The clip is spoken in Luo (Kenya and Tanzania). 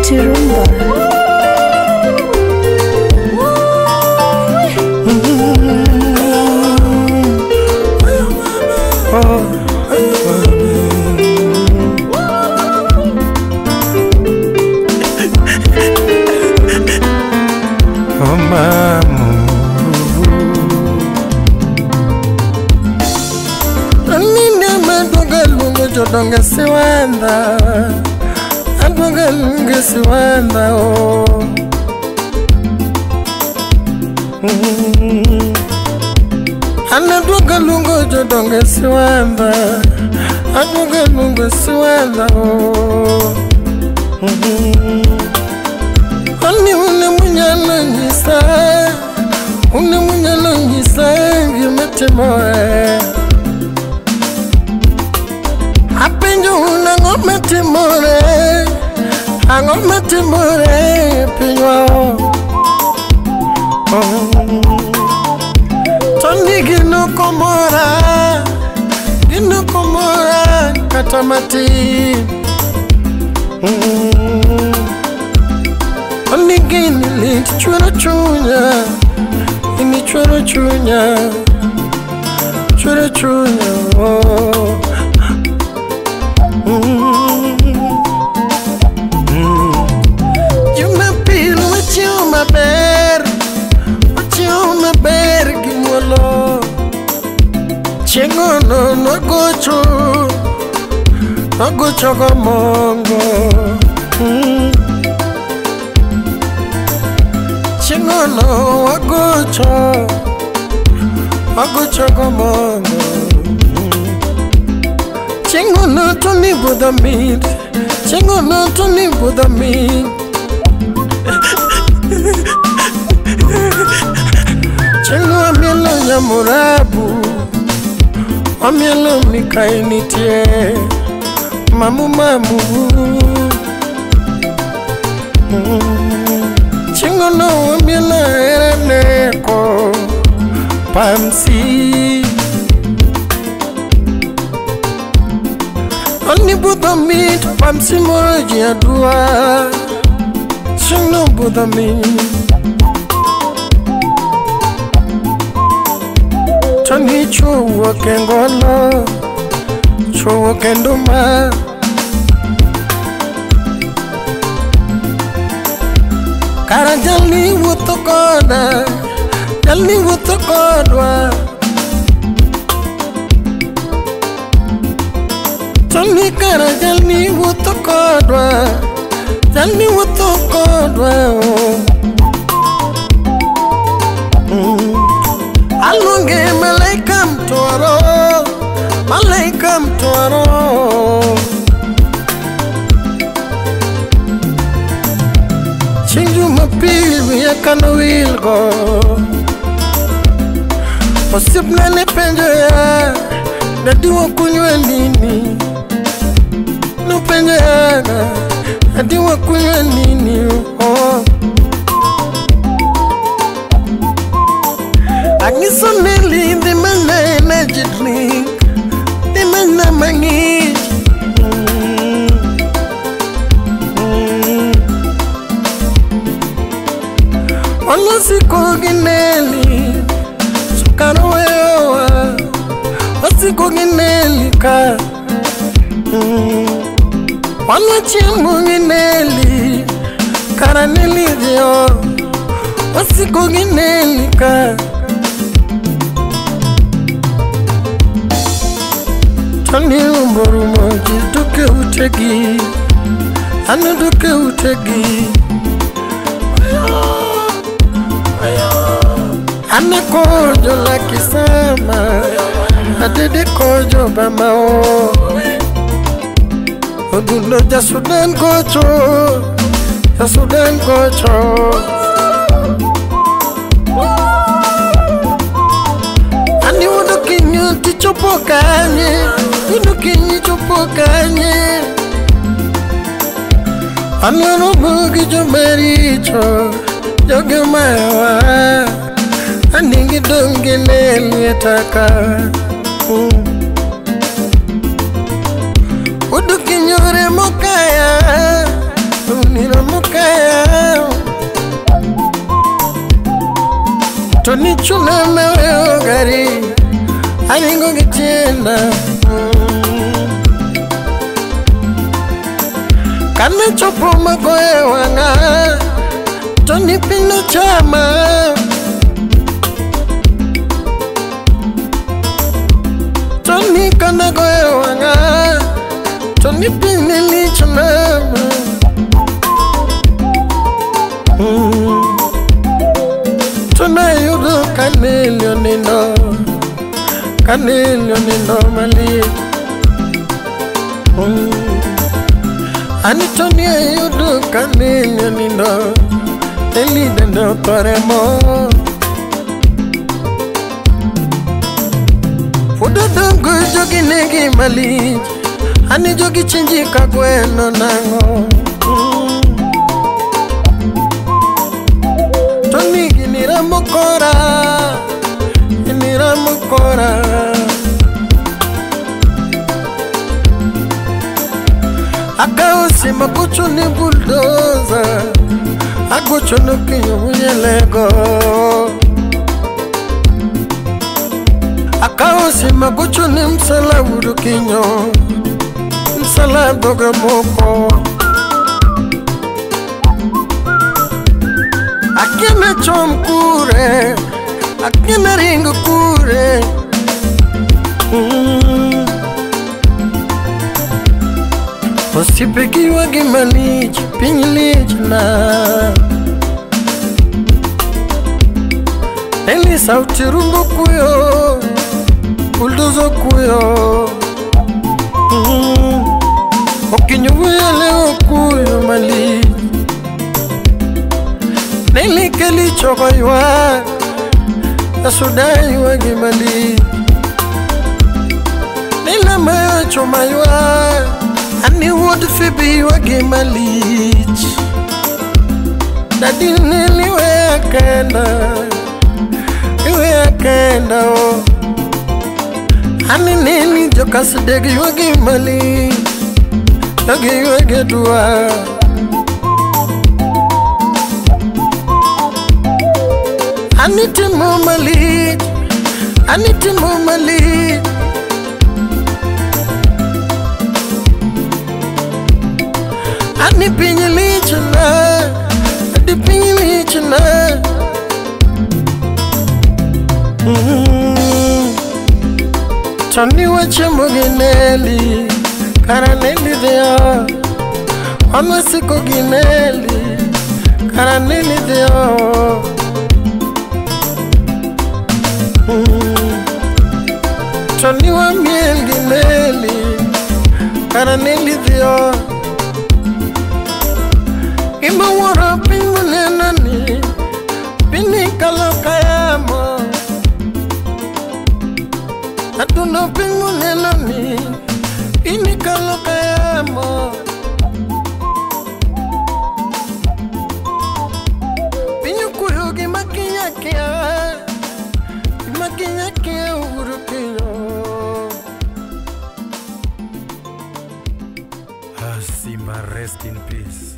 Sauti Rumba. Oh, mamu. Nina madonga lungo jodonga siwanda, adonga lungo siwanda oh. Anadonga lungo jodonga siwanda, adonga lungo siwanda oh. Ani une munyalo nyisa, une munyalo nyisa gimatimore. Apenjo una ngomatimore, angomatimore pinywa. Toni gino komora kata matin. Oni gini lit chwero chunya, ini chwero chunya, chwero chunya. Oh. Jumapili wachiew maber gi muolo. Chieng'ono nogocho, nogocho gomongo. Chieng'ono wagocho, wagocho gomongo. Chieng'ono to ni budho mit, chieng'ono to ni budho mit. Chieng'o amielo nyamurabu, amielo mikayi nitie, mamu mamu. Chieng'ono amielo heraneko, pamsi. Oni budho mit, pamsi moro ji adua. Chieng'no budho mit. Toni chuo wuok e ngolo, chuo wuok e nduma. Kara jalni wuotho koda, jalni wuotho kodwa. Toni kara jalni wuotho kodwa, jalni wuotho kodwa. Aluonge malaika mtoro, malaika mtoro. Chieng' Jumapili wiya kanowilgo, osiepna ne penjo ya, dadi wakunywe nini? Nopenjo ya, dadi wakunywe nini? Oh. Anyiso Nelly dhi mana energy drink, dhi mana mang'ich. Wanosiko gi Nelly, sukar oweyowa, wasiko gi Nelly ka. Wanachiemo gi Nelly, kara Nelly dhiyo, wasiko gi Nelly ka. Toni umbo rumo ji dok e utegi, an dok e utegi. An kojo lakisama, adede kojo bamao. Odundo ja Sudan gocho, ja Sudan gocho. Ani wuodo kinyo tichopo kanye, wuodo kinyo chopo kanye. An romo gi jomaricho, joge mayowa. Ani gidong' gi Nelly e taka. Wuodo kinyo remo kaya, uniro. Ani chuna mewe gari aringo gitienda. Kane chopo magoe wanga Tony pino chama. Tony kana goe wanga Tony pino lichana. Tona yudo kanelio nindo, kanelio nindo mali. Ani Tony yudo kanelio nindo, eli dendo toremo. Fudo dongo jogi negi mali, ani jogi chinji kagweno nango. Tony ginira mokora, ginira mokora. Akausi makuchu ni bulldozer, agucho no kinyo muyelego. Akausi makuchu ni msala uru kinyo, msala doga moko. Akina chom kure, akina ringo kure. Osipeki wagi malich, piny lich na. Eli sauti rumbo kuyo, bulldozer kuyo. Okinyo wele kuyo malich. Neli keli chokoywa, asudai wagi malich. Nila mayo chomaywa, ani wood fibi wagi malich. Dadi neli we akenda, we akenda o. Ani neli jokasidegi wagi malich, wagi wagi dua. Anitimo malich, anitimo malich. Ani pinyi lich na, ani pinyi lich na. Tony wachiemo gi Nelly, kara Nelly dhiyo. Wamasiko gi Nelly, kara Nelly dhiyo. Tony wamiel gi Nelly, kara Nelly dhiyo. Gima wuoro piny moneno ni, piny kalo ka yamo. Adundo piny moneno ni, piny kalo ka yamo. Piny okuyo gima kinya kia, gima kinya kia uru kinyo. Simba, rest in peace.